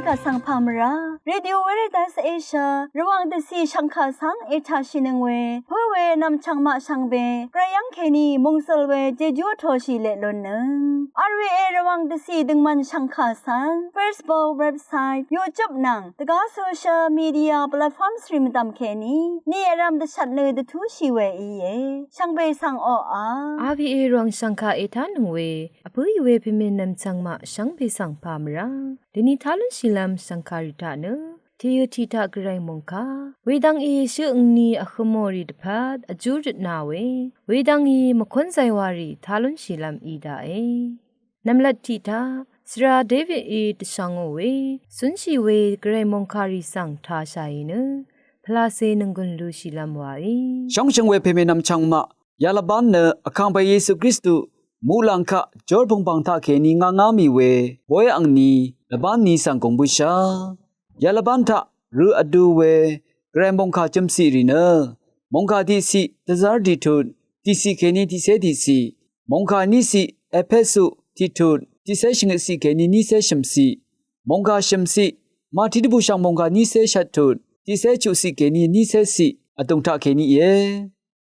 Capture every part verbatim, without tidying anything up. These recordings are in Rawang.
Vsvng pà mvrá Radio Veritas Asia Rvwàng dvcì shvngkà svng ètàshìnøng we pǿ we nv̀mchv̀ng maq shvngbe gvray yv́ng kèní mòngsøl we jejú vtōshì leq lunnøng. R V A Rvwàng dvcì døngmvn shvngkà svng Facebook, website, YouTube nvng dvgá social media platforms rì mvdv̀m kèní ni vrv̄m dvshvt nø dvtúshì we íe. Shvngbe svng oqà R V A Rvwàng shvngkà ètánøng we vpǿì we pèmè nv̀mchv̀ng maq shvngbe svng pà mvrá dvni tá lúnshìlv́m shv̀ngkàrì taq nø tèyø tiq taq gvray mòngkà wedvng í shø angni vhø̄mòrì dvpvt vjú røtna we wedvng í mvkónzay warì tá lúnshìlv́m í daqe. Nv̀mlat tiq taq svra David í dvshvngò we cúnshì we gvray mòngkàrì svng tāshàì nø pvlacè nònggùn lúshìlv́m wae. Shóngshøng we pèmè nv̀mchv̀ng maq yalvbán nø Vkàngpè Yesu Kristu muqlàng kaq jór pùngbàng taqkèní ngá ngá mì we boy angni lvbán ni svng gùng bǿshá. Yalvbán taq rø vdu we gvray mòngkà chø̀mciq rì nø mòngkà tiqciq dvzv́r tiqtut tiqciq kèní tiqcé tiqciq, mòngkà niqciq Epesu tiqtut tiqcé shvngøtciq kèní niqcé shø̀mciq, mòngkà shø̀mciq Mati dvbùshv̀ng mòngkà niqcé shvttut tiqcé chuqciq kèní niqcé ciq vdùng taqkèní íe.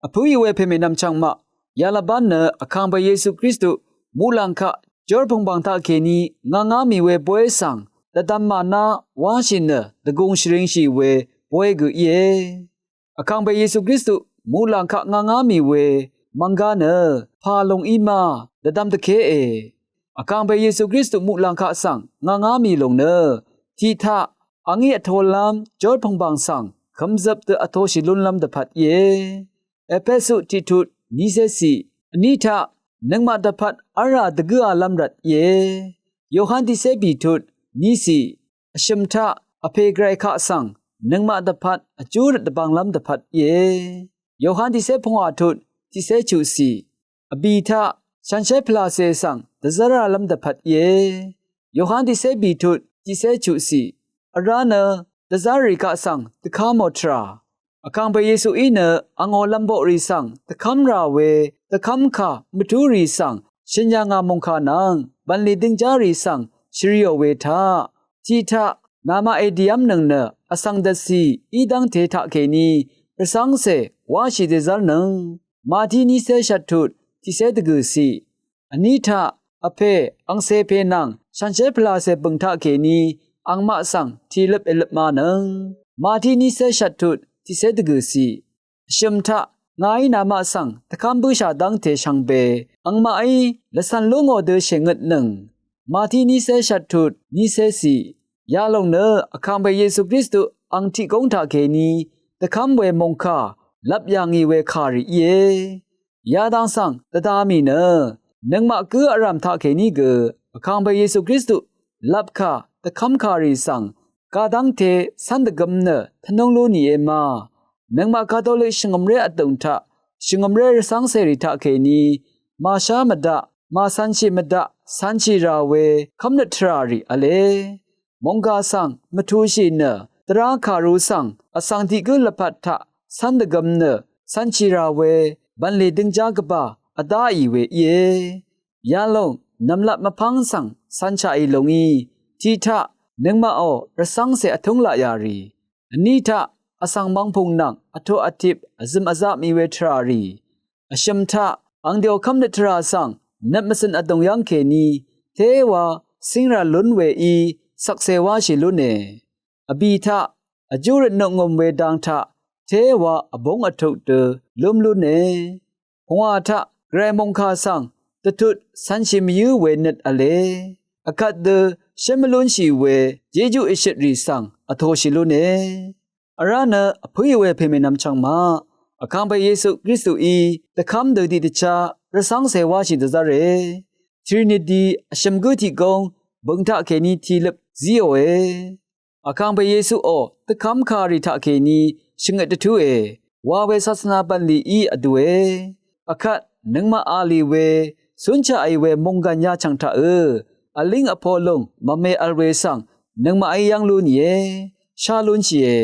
Vpǿì we pèmè nv̀mchv̀ng maq yalvbán nø Vkàngpè Yesu Kristu muqlàng kaq jór pùngbàng taqkèní ngá ngá mì we boy svng dvdvm màná wáshì nø dvgùng shvringshì we boy gø íe. Vkàngpè Yesu Kristu muqlàng kaq ngá ngá mì we mvnggá nø pà lùng í ma dvdvm dvkée. Vkàngpè Yesu Kristu muqlàng kaq svng ngá ngá mì lùng nø tiq taq a ngí vtolv́m jór pùngbàng svng kømzøp dø vtoshì lúnlv́m dvpvt íe. Epesu tiqtut niqcé ciq, vní taq nøngmaq dvpvt v́lrà dvgǿalv́m rvt íe. Yohan tiqcé bìtut niqciq, vshø̀m taq Vpè gvray kaq svng nøngmaq dvpvt vjú røt dvbvnglv́m dvpvt íe. Yohan tiqcé pungwà tut tiqcé chuqciq, vbì taq shànshér pvlacè svng dvzv́ralv́m dvpvt íe. Yohan tiqcé bìtut tiqcé chuqciq, vrá nø dvzv́rrì kaq svng dvkámò tvrà. Vkàngpè Yesuí nø angò lv̀mboqrì svng dvkv́mrà we dvkv́mkà mvtúrì svng shø̀n yà ngà mòngkà nvng bv̀nlì døngjárì svng shvriò we taq tiq taq namaqí dìv́mnøng nø vsvng dvcì í dv́ngte taqkèní rvcv́ngcè wáshì dèzv́rnøng. Mati niqcé shvttut tiqcé dvgø̀ciq, vní taq Vpè angcè pè nvng shànshér pvlacè bø̀ng taqkèní angmaq svng tìløp èløp manøng. Mati niqcé shvttut tiqcé dvgø̀ciq, vshø̀m taq ngàí namaq svng dvkv́m bǿshà dv́ngte shvngbe angmaqí lvcv̀n lú ngò dø shèngøtnøng. Mati niqcé shvttut niqcé ciq, yalòng nø Vkàngpè Yesu Kristu ang tiq góng taqkèní dvkv́m we mòngkà lvp yà ngì we kàrì íe. Yadang svng dvda mì nø nøngmaq gǿ vrv̀m taqkèní gø Vkàngpè Yesu Kristu lvpkà dvkv́mkàrì svng kadv́ngte cv́n dvgøm nø tvnúng lú nìe ma. Nøngmaq Katolik shvngø̀mré vdùng taq shvngø̀mré rvcv́ngcèrì taqkèní màshá mvdaq màcv̄nshì mvdaq cv̄nshì rà we kv́mnøt tvrà rì v̄le. Mònggà svng mvtūshì nø dvrá kàru svng vsvng tiq gǿ lvpat taq cv́n dvgøm nø cv̄nshì rà we bv̀nlì døngjá gvbà vdáì we íe. Yalòng nv̀mlat mvpv́ng svng cv̄nshaqì lùngí tiq taq nøngmaqò rvcv́ngcè vtúng laq yà rì, vní taq vsvng mvngpùng nvng vtuq vtip vzø̀m vzaq mì we tvrà rì, vshø̀m taq angdèò kv́mnøt tvrà svng nøt mvcø̀n vdùng yv́ng kèní téwa cíngrà lún weí shvkse wáshì lúne. Vbì taq vjú røt nøngø̀m we dang taq téwa vbúng vtuk dø lúm lúne. Pungwà taq gvray mòngkà svng dvtut cv̄nshì mvyǿ we nøt v̄le. Vkvt dø shǿn mvlúnshì we jejú èshøtrì svng vtōshì lúne. Vrá nø vpǿì we pèmè nvmchvng maq, Vkàngpè Yesu Kristuí dvkv́m dø tiqdvchá rvcv́ngcè wáshì dvzv́re. Trinity vshø̀m gǿ tiq góng bø̀ng taqkèní tìløp zíòe. Vkàngpè Yesuò dvkv́m kàrì taqkèní shvngøt dvtúe wa we sasvna bv̀nlì í vdùe. Vkvt nøngmaq a lì we cúnshaqì we mònggàn yachv̀ng taqø vlíng vpō lùng mvme vl we svng nøngmaqí yv́ng lú nìe, shá lúnshìe.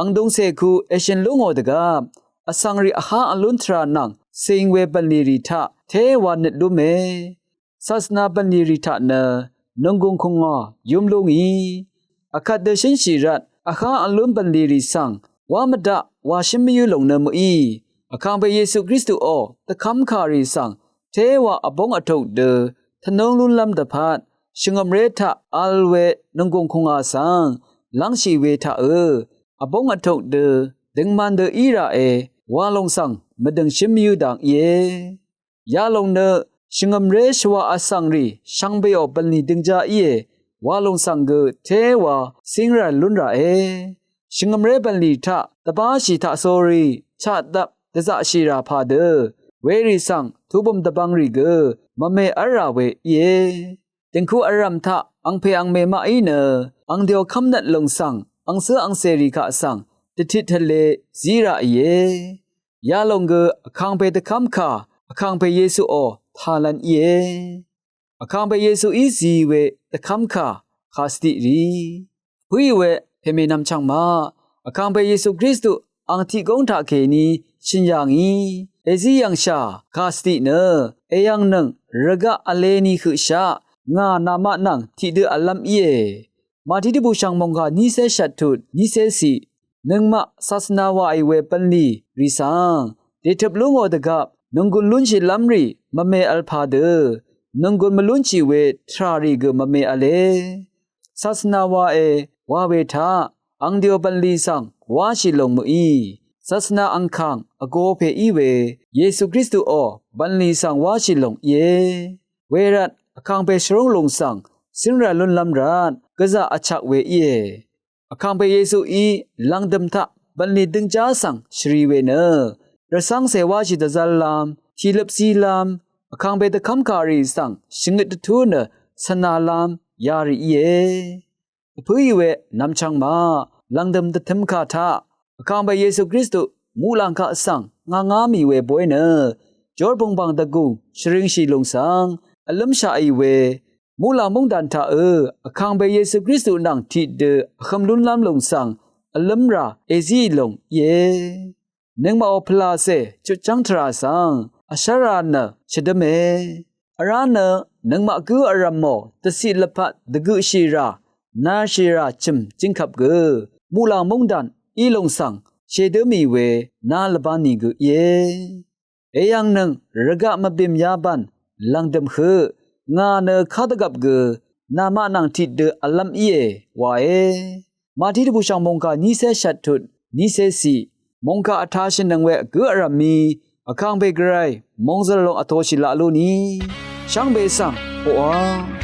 Angdung cèku èshø̀n lú ngò dvgvp vsvng rì vhá vlún tvrà nvng cing we bv̀nlì rì taq téwa nøt lúme. Sasvna bv̀nlì rì taq nø nònggùng kùngò yúm lú ngì. vkvt dø shǿnshì rvt, vhá vlún bv̀nlì rì svng wá mvdaq wà shǿn mvyǿ lòng nø mø̀í. Vkàngpè Yesu Kristuò dvkv́mkà rì svng téwà vbóng vtuk dø tvnúng lúnlv́m dvpvt, shvngø̀mré taq vl we nònggùng kùngà svng lv́ngshì we taqø̄, vbóng vtuk dø døngman dø í ràe wa lòng svng mvdø̀ng shǿn mvyǿ dang íe. Yalòng nø shvngø̀mré shvwà vsvng rì shvngbeò bv̀nlì døngja íe wa lòng svng gø téwā cíngrv̀l lún ràe. Shvngø̀mré bv̀nlì taq dvbáshì taqsórí chaqdvp dvzaqshì rà pàdø werì svng tubø̀m dvbvng rì gø mvme v́lrà we íe. Dìngku vrv̀m taq angpè angmè maqí nø angdèò kv́mnøt lòng svng angcǿ angcèrì kaq svng dvtit tvle zí ràìe. Yalòng gø vkàngpè dvkv́mkà vkàngpè Yesuò tàlv̄n íe. Vkàngpè Yesuí zi we dvkv́mkà kàsvdiq rì pǿì we pèmènvm chvngmaq, vkàngpè Yesu Kristu ang tiq góng taqkèní shø̀n yà ngí èzí yv̀ngshà kàsvdiq nø èyv̀ngnøng rvgaq vleni høqshaq ngà namaq nvng tiqdø vlv́m íe. Màtí dvbùshv̀ng mòngkà nícé shvttut nícé ciq, nøngmaq casvna wàì we bv̀nlì rì svng dètøp lú ngò dvgvp nònggùn lúnshìlv́m rì mvme v̄l pàdø nònggùn mvlúnshì we tvrà rì gø mvme v̄le. Casvna wae wa we taq angdèò bv̀nlì svng wáshì lòng mø̀í. Casvna angkàng vgō pè í we Yesu Kristuò bv̀nlì svng wáshì lòng íe. Wervt vkàngpè shvrúng lùng svng cíngrv̀l lúnlv́m rvt gvzà vchak we íe. Vkàngpè Yesuí lv̀ngdø̀m taq bv̀nlì døngjá svng shvrì we nø rvcv́ngcè wáshì dvzv́llv́m, tìløp zílv́m, vkàngpè dvkv́mkà rì svng shvngøt dvtú nø cv̀nalv́m yarì íe. Vpǿì we nvmchvng maq lv̀ngdø̀m dvtømkà taq vkàngpè Yesu Kristu muqlàng kaq svng ngàngá mì we bóy nø jór bø̀ngbàng dvgùng shvringshì lùng svng vlǿmshaqì we muqlàng móngdàn taqø̄ vkàngpè Yesu Kristu nvng tiqdø vhøm lúnlv́m lùng svng vlǿmrà èzíì lòng íe. Nøngmaqò pvlàcè chutchv́ng tvrà svng vshv́rā nø shvdǿme. Vrá nø nøngmaq gǿ vrv̀mò dvciq lvpat dvgøqshì rà narshì rà chø̀m jingkvp gø muqlàng móngdàn í lùng svng shèdǿ mì we ná lvbán nìgø íe. Èyv̀ngnøng rvgaq mvbìm yabàn lv̀ngdø̀m høq ngà nø kádvgvp gø namaq nvng tiqdø vlv́m íe wae. Màtí dvbùshv̀ng mòngkà nícé shvttut nícé ciq, mòngkà vtashø̀nnøng we vgǿ vrv̀mí vkàngpè gvray mòngzø̀l lòng vtōshì laq lú ni shvngbe svng oqà.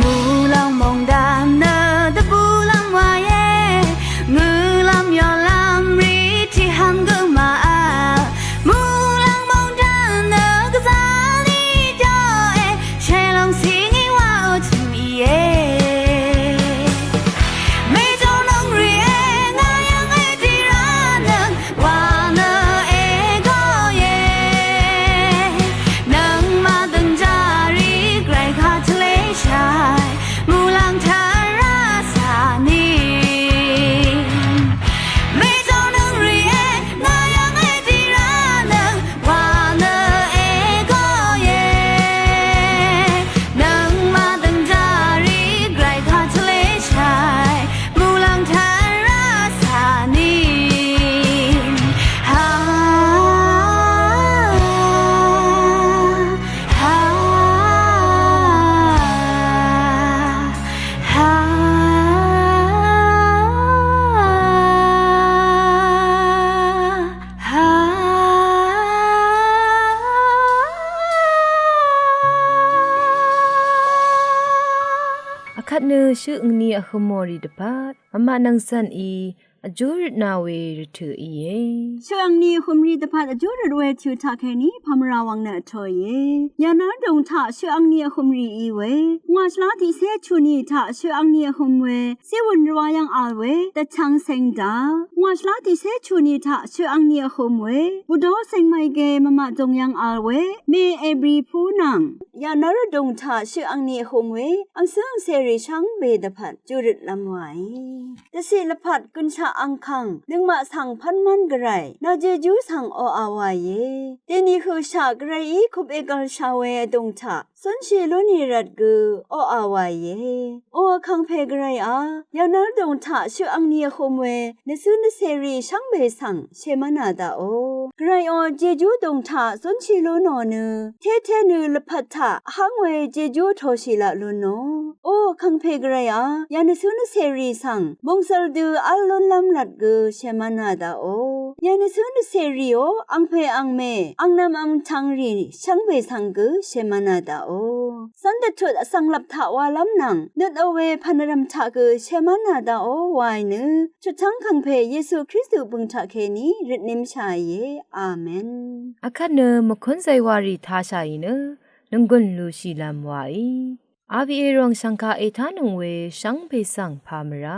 มุลังมองดานเนอเดอบุลังวายเอ shøq angni vhø̀mò rì dvpvt vmaq nvngzv̀n í vjú røtna we rvtø̀ íe. Shøq angni vhø̀m rì dvpvt vjú røt we tø̀ taq kèní pàmvrà wvng nø vtōìe. Yv̀ngnv́r dùng taq shøq angni vhø̀m rì í we ngwà shvlá tiqcé chuq ni taq shøq angni vhø̀m we Zíwùn rvwā yv́ng vl we dvchvng ceng daq. Ngwà shvlá tiqcé chuq ni taq shøq angni vhø̀m we Bvdó ceng mv̀í gē mvmaq dùng yv́ng vl we mè èbri pú nvng. Yv̀ngnv́r dùng taq shøq angni vhø̀m we angcǿ angcèrì shvngbe dvpvt júrøt lv́m wàí. Dvciq lvpat gønshaq angkàng nøngmaq svng pv́n mv́n Gvray nvjejú svng oqà wàìe. Dèni høqshaq Gvrayí kup ègv̀lsha we vdùng taq zúnshì lú nì rvt gø oqà wàìe. O vkàngpè Gvrayá, yv̀ngnv́r dùng taq shøq angni vhø̀m we nvcǿ nvcèrì shvngbe svng shèmv́nà daqò. Gvrayò, jejú dùng taq zúnshì lú nò nø tété nø lvpat taq hv́ng we jejú vtōshì laq lú nò. O vkàngpè Gvrayá, yv̀ng nvcǿ nvcèrì svng mòngzøl dø v́l lúnlv́m rvt gø shèmv́nà daqò. Yv̀ng nvcǿ nvcèrìò angpè angmè angnv̄m angtv̄ng rì shvngbe svng gø shèmv́nà daqò. Cv́n dvtut vsvng lvp taq walv́m nvng nøt ò we pv̀n vrv̀m taq gø shèmv́nà daqò waì nø chutchv́ng vkàngpè Yesu Kristu bø̀ng taq kèní røtnimshàìe. Amen. Akvt nø mvkúnzay warì tashàì nø nònggùn lùshìlv́m waì. R V A ròng shv̀ngkaq ètánøng we shvngbe svng pàmvrá.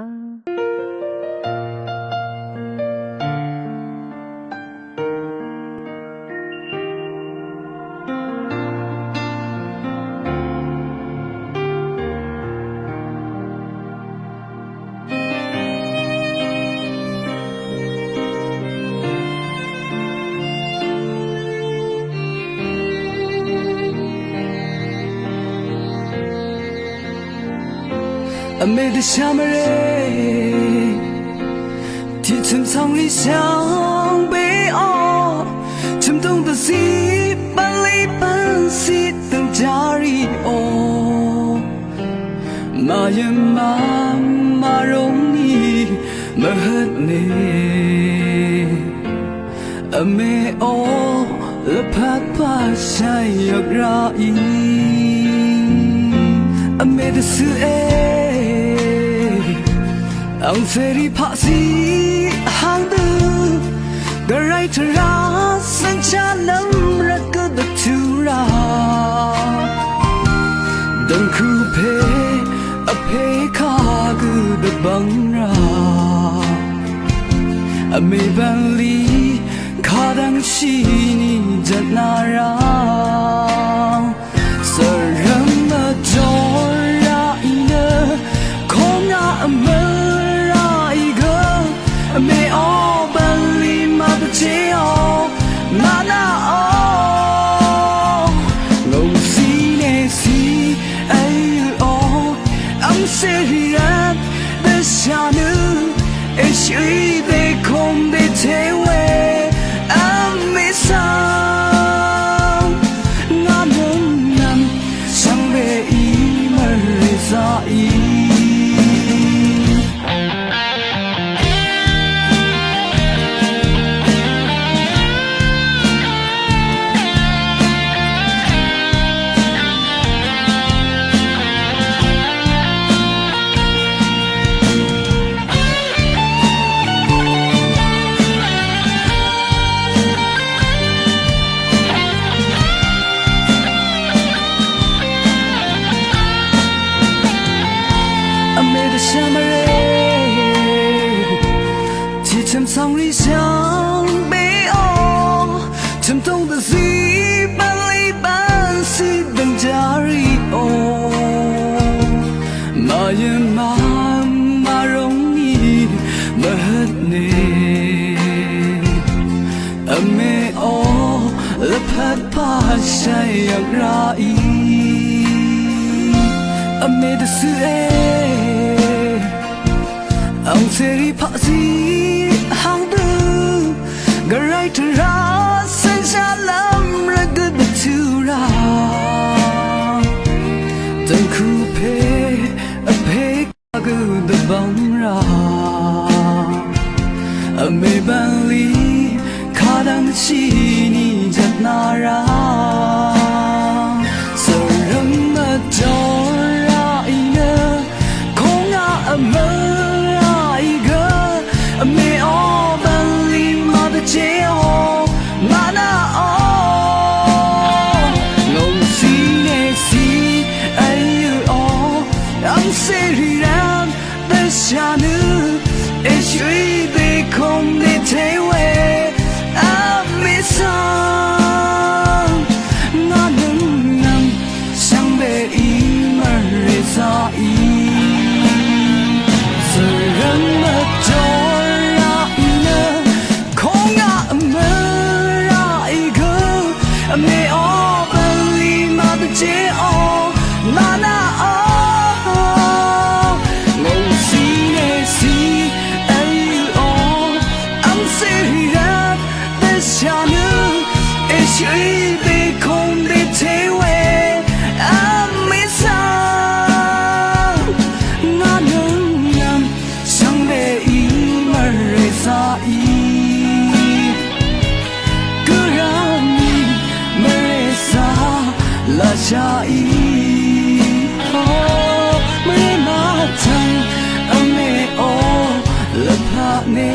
Vmè dvshà mvrè tiq chø̀m cv̀ngrì shvngbeò chø̀mdùng dvzí bv̀nlì bv̀nzí dv̀ngjárìò. Màyø̀n màmà ròngì mvhøtne. Vmè o lvpat pà shàì yvk ràì. Vmè dvcøqe angcèrì paqzí vháng dø Gvray tvrà cv́nshá lv́m rvt gø dvtø̄rà dv̀ngkø̄ pè vpè kagø dvbvng rà. Vmè bv̀nlì kadv̀ngshì nì jvt nà rà. Sv̀rv̀m vjò ràì nø kóngá vmø̀ ràì gø vmè o bv̀nlì màdvjéò mànàò. Ngòngcì nècì èyø̀ò angcèrì rvt dvshà nø èshø̀í dèkùng dèté we vmè svng ngà nøng nvn shvngbeí mvrè zaqí. Vmè dvshà mvrè tiq chø̀m cv̀ngrì shvngbeò chø̀mdùng dvzí bv̀nlì bv̀nzí dv̀ngjárìò. Màyø̀n màmà ròngì mvhøtne. Vmè o lvpat pà shàì yvk ràì. Vmè dvcøqe angcèrì paqzí vháng dø Gvray tvrà cv́nshá lv́m rvt gø dvtø̄rà dv̀ngkø̄ pè vpè kagø dvbvng rà. Vmè bv̀nlì kadv̀ngshì nì jvt nà rà. Sv̀rv̀m vjò ràì nø kóng Èshø̀í bekom dète we vmí svng ngà nøng nvng shvngbeí mvrè zaqí. Svng mvjor raq nø kong aq mø raqí gø vmè o bvlí mvdvjé o nana o ngòngsí nèsí èyø o vmsì rvt dvshà nø èshø̀í bekom dète we vmí svng ngà nøng nvng shvngbeí mvrè zaqí. Gø rvmí mvrè zaq lashaqí. O mvrè mvtvng vmè o lvpat ne